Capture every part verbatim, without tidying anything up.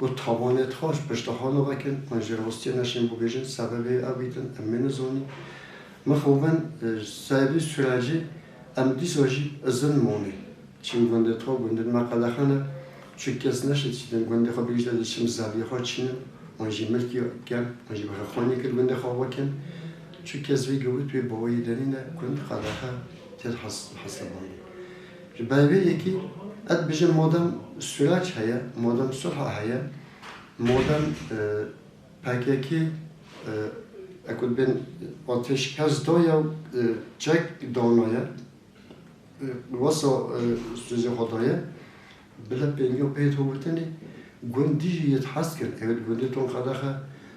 û tawanê xwe ji pişta xwe navêkin, an jî rastiyê neşên bibêjin, sebebê ew bîtin, em ê nizanîn. Mixabin, e, sebebê sûrecê em dîsa jî izin manê. Çim gundê xwe, gundên me qedexe ne, çi kes neşê çîtin gundê xwe bêjî de diçim zeviyê xwe çînim, an jî milkî kem, an jî bixwe xanî kir gundê xwe wekin. Çi kes vê gavit wê baweyî de nîne, gund qedexe têr hes-, hesabandin. Ji ber vê yekê, ez dibêjim madem sûreç heye, madem sulha heye, madem, e, P K K, e, eku dibên ateşkes daye û, e, çek danaye, e, wesa, e, sözê xwe daye, bila pêngî û peyt hû gotinê, gundî jî yê hez kirin, ew gundê ton qedexe,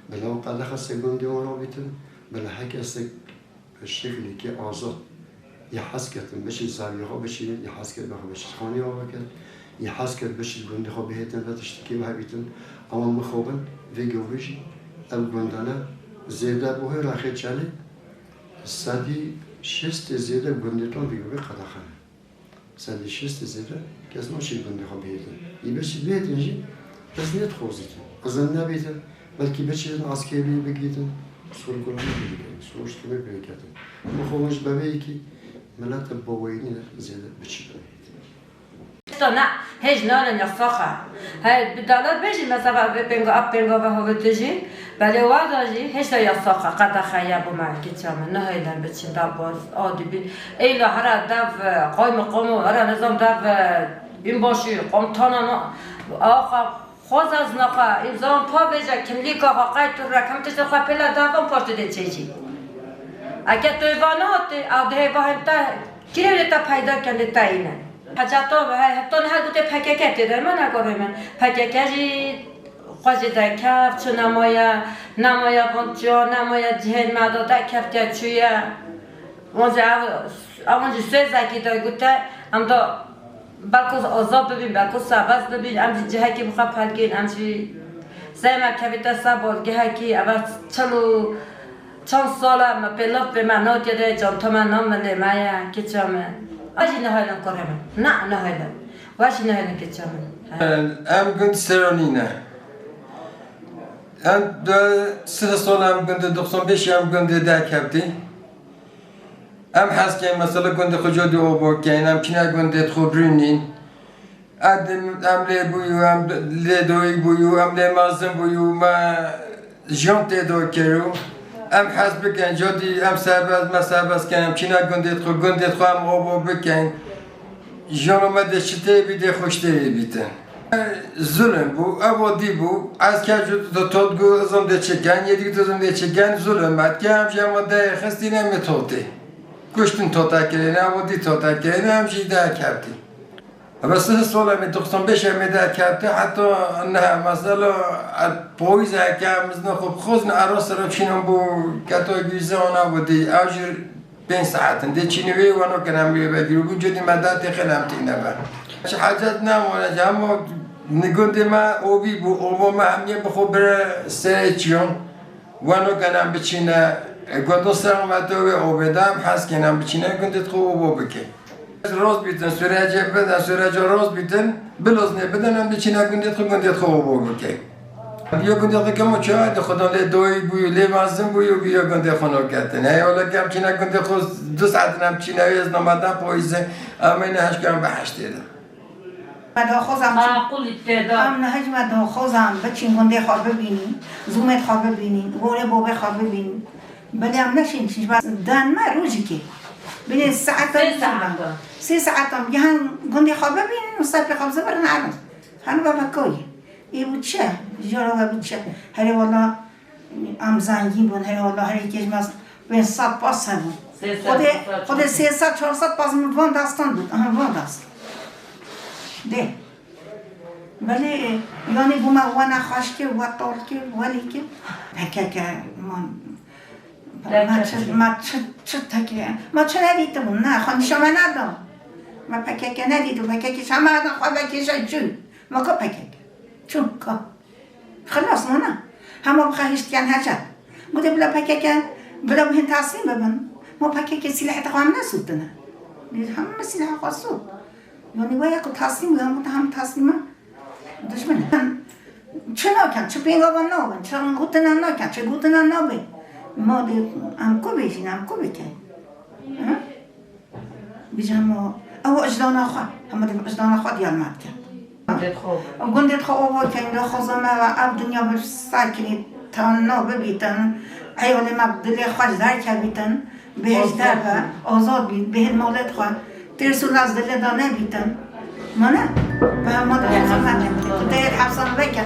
bila ew qedexe sê gundê wan rabîtin, bila her kesek bi şeklekî azad yê hez ketin, biçî zaviyê xwe biçînin, yê hez kir bixwe biçî xanî xwe bikin, yê hez kir biçî gundê xwe bihêtin ve tiştekî wehebîtin. Ama mixabin vê gavê jî ev gundane zêde bi wê rexê çelê sedî şêstê zêde gundê ton vê gavê qedexe ne. Sedî şêstê zêde kes naçî gundê xwe bihêtin. Yê biçî bihêtin jî, ez nêdixwazîtin. Izin nebîtin, belkî biçîtin askerî bigîtin, sorgulanî bigîtin, soruşturmê bigîtin. Mixabin ji ber vê yekê milet bi baweyî nîne zêde biçî bihêtin. Hêşta ne, hêj nane yasaxa. He, bi dalat bêjî mesela vê pênga, ev pênga ve hovete jî, belê wada jî hêşta yasaxa, qedexe ye bo me, keça me, nahêlin biçin da boz, a dibîn. Eyla hera dev, e, qaymeqamo, hera nizam dev, e, binbaşî, komutana, no, axa, xweza zinaxa, îmzan pa vêje, kimlîka xwe, qey tu rekem tiştê xwe pêla davan paştê dê çêjî. Eke tu êva nehatî, ew dihê vahên te, kirê lê te peyda ken lê te îne. Heceta, he, heta niha gotê P K K tê de, me nekarê min. P K K jî xwe jî derkeft, çû nemaye, nemaye van çûya, nemaye cihên me de derkeftiye çûye. Wan jî ev, evan jî sêzekî de gote, em da belku azad bibîn, belku serbest bibîn, em jî cihekî bi xwe pelgên, em jî sey me kevîte ser bazgehekî, eve çil û çend sal e me pêlav pê me natiye de, canta me namilê me ye, keça me. Ez jî nehêlin kurê min. Na, nehêlin. We jî nehêlin keça min. He. Em gund Seranî ne. Em de sih sal em gundê, doxsan pênc em gundê derkevtî. Em hez keyin mesela gundê xwe codî ava keyin, em çine gundê xwe birînîn. Em, em lê bûyû, em lê doyî bûyû, em lê mezin bûyû, me jiyan tê do kirû. Em hez bikin, codî em serbest, me serbest kin, em çine gundê xwe, gundê xwe em ava bikin. Jiyana me dê çi tê bî, dê xweş tê bîtin. Zulm bû, ev dî bû. Esker ji tu tot gu izim dê çiken, yê dî tu izim dê çiken, zulm me dike, em jî em dê xistîne me totê. Kuştin tota kirêne, ev dî tota kirêne, em jî derkevtî. Eve sih sal em ê, doxsan pênc em ê derkevtî, heta niha mesela, e, poyîz heke em izna xwe bixwazin, ero sero çînin bû keto gîze ona bû dî, ev jî pênc saetin. Dê çînî wê weno kin em wê vegirû bû, cedî me da têxin em tîne be. Çi hecet nemane, hema ni gundê me obî bû, obo me hemiyê bi xwe bire serê çiyon. Weno kin em biçîne, e, gundin ser me to wê obê de em hez kin em biçîne gundê xwe obo bikin. Roz bîtin, sürecê bidin, sürecê roz bîtin, biloznê bidin, em biçîne gundê xwe, gundê xwe obo bikin. Yo gundê xwe kemo çawa de xwe lê doyî bûyû, lê mezin bûyû, yo gundê xwe noketin. Hey, ola kem çîne gundê xwe du saet nem çîne, ez namadan poyîze, em ê ne heşkan beheştê de. Me daxwazam çi? Aqil tê de. Em ne hej me daxwazam biçin gundê xwe bibînin, zûmê xwe bibînin, gorê bobê xwe bibînin. Belê em neşên çi, ji ber den me rojikê. Binê saetan Sê saetan. Sê saetan, gihan gundê xwe bibînin û ser pê xwe bizivirin herin. Hanu bebe koyê. Ê bû çi? Jara we bû çi? Herê wala em zengîn bûn, herê wala herê kêj me pênc sed pas hebû. Sê sed, Xwedê, çar sed. Xwedê sê sed, çar sed pas min van destan bû. Aha, van dest. Dê. Belê, yanî bû me we nexweş kir, we tal kir, welî kir. P K K man, me çi, me çi, çi tekê, me çi nedîtibûn, ne, xwe nîşa me neda. Me P K K nedîtibû, P K K şema da xwe vekêşe çû. Me ka P K K. Çû, ka. Xilas mana. Hema bixe hiştiyan heca. Gote bila P K K, bila bihên teslîm bibin. Ma P K K sîlehê xwe em nesûtine. Hemî sîlehê xwe sot. Yanî waya ku teslîm bû, hema te hem teslîma dijmin. Em Çi pêngava nabin, çi gotina nakin, çi gotina nabin. Ma dê em ku bêjin, em ku bikin? Hı? Bijim o, ew icdana xwe, hema dê icdana xwe diyar me dikin. Gundê xwe ava keyin, de xweza me ve ev dinya bi ser kirî, tanna bibîtin, eyalê me bi dilê xwe derkevîtin, bihêj derve, azad bîn, bihêl malê xwe, têrs û lez dilê de nebîtin. Mane? Bi hema dê xweza me nebîtin. Dê hepsan veke.